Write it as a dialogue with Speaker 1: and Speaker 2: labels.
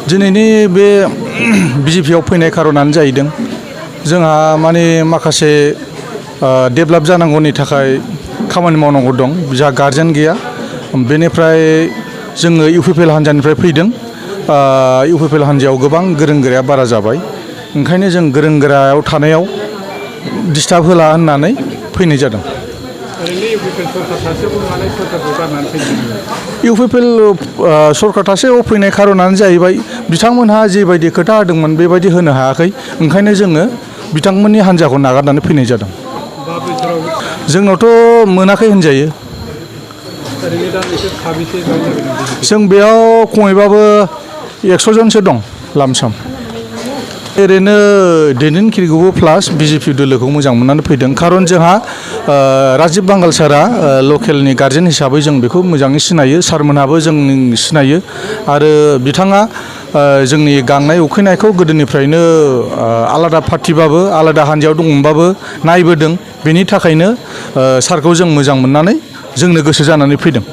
Speaker 1: दिनैनि बे बिजेपिआव फैनाय खारनानो जाहैदों जोंहा माने माखासे डेभेलप जानांगौनि थाखाय खामानि मावनांगौ दं। जोंहा गार्जेन गैया, बेनिफ्राय जोङो इउपिपिएल हान्जानिफ्राय फैदों। इउपिपिएल हान्जायाव गोबां गोरों गोराया बारा जाबाय, ओंखायनो जों गोरों गोरायाव थानायाव डिस्टार्ब होला होननानै फैनाय जादों। इउपिपिएल सरकार थासेयाव फैनाय खारनानो जाहैबाय बिथांमोनहा जेबायदि खोथा होदोंमोन बेबायदि होनो हायाखै, ओंखायनो जोङो बिथांमोननि हान्जाखौ नागारनानै फैनाय जादों। जोंनावथ' मोनाखै होनजायो। जों बेयाव खमैबाबो 100 जनसो दं लामसाम। ओरैनो दैदेनगिरिखौबो प्लास बिजेपि दोलोखौ मोजां मोननानै फैदों, खारन जोंहा राजिब बांगाल सारा लकेलनि गार्जेन हिसाबै जों बेखौ मोजाङै सिनायो, सारमोनहाबो जों सिनायो आरो बिथाङा जोंनि गांनाय उखैनायखौ गोदोनिफ्रायनो आलादा पार्टिबाबो आलादा हान्जायाव दंबाबो नायबोदों, बेनि थाखायनो सारखौ जों मोजां मोननानै जोंनो गोसो जानानै फैदों।